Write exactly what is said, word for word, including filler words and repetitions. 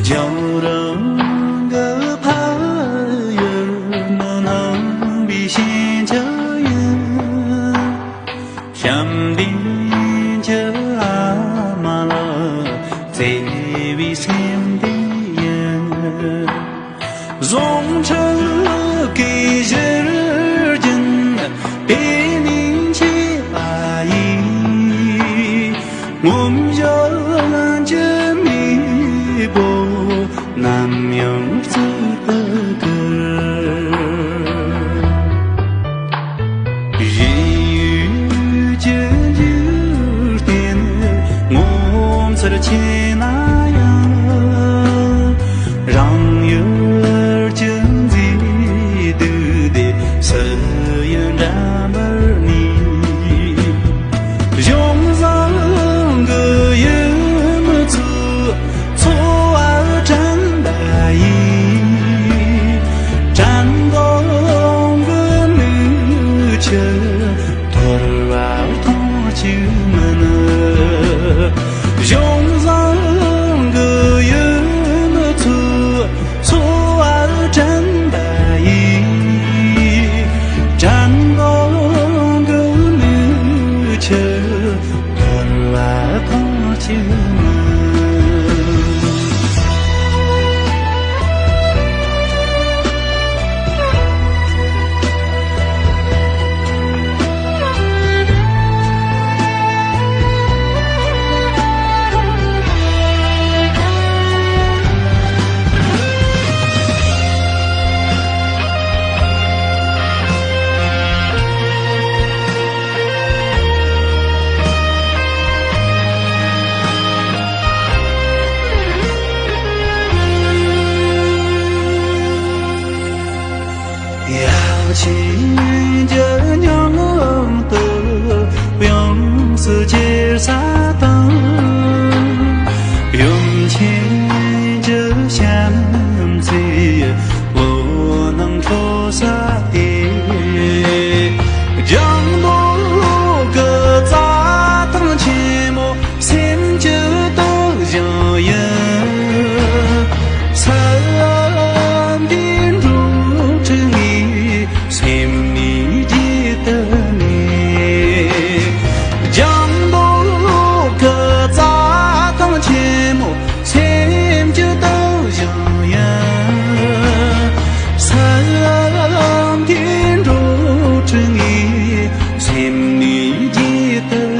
རྒྱང་རིང་གི་ཕ་ཡུལ་ནི་སྣང་བའི་ཞེན་ཆགས་ཡིན། བྱམས་ལྡན་གྱི་ཨ་མ་ལགས་བརྩེ་བའི་སེམས་གཏམ་ཡིན། ཟུངས་ཁྲག་གི་ཞུ་རྒྱུན་དེ་ནས་མཆེད་པ་ཡིས། ངོམས་ཞོར་གྱི་མེས་པོ་ནམ་ཡང་བརྩི་དུ་བཀུར། གཞན་ཡུལ་གྱི་འཇིག་རྟེན་ངོ་མཚར་ཆེ་ན་ཡང་། རང་ཡུལ་གྱི་མཛེས་སྡུག་དེ་སུ་ཡིས་འགྲན་པར་ནུས། གཞུང་བཟང་གི་ཡུལ་མི་ཚོའི་འཚོ་བ་དྲན་པ་ཡིས། དྲན་གདུང་གི་མིག་ཆུ་དོར་བ་ཐེངས་གཅིག་མིན། གཞུང་བཟང་གི་ཡུལ་མི་ཚོའི་འཚོ་བ་དྲན་པ་ཡིས། དྲན་གདུང་གི་མིག་ཆུ་དོར་བ་ཐེངས་གཅིག་མིན། ཡབ་ཆེན་གྱི་སྙིང་དུ་ཡོངས་སུ་གྱེར་ས་དང་། ཡུམ་ཆེན་གྱི་བྱམས་བརྩེའི་འོད་སྣང་འཕྲོ་ས་དེ། ལྗང་མདོག་གི་རྩྭ་ཐང་ཆེན་མོ་སེམས་ཀྱི་དུག་ཞིང་ཡིན། ས་མཐའི་འགྲོ་དྲུག་ངའི་སེམས་ནས་བརྗེད་དུ་མེད། ལྗང་མདོག་གི་རྩྭ་ཐང་ཆེན་མོ་སེམས་ཀྱི་དུག་ཞིང་ཡིན། ས་མཐའི་འགྲོ་དྲུག་ངའི་སེམས་ནས་བརྗེད་དུ་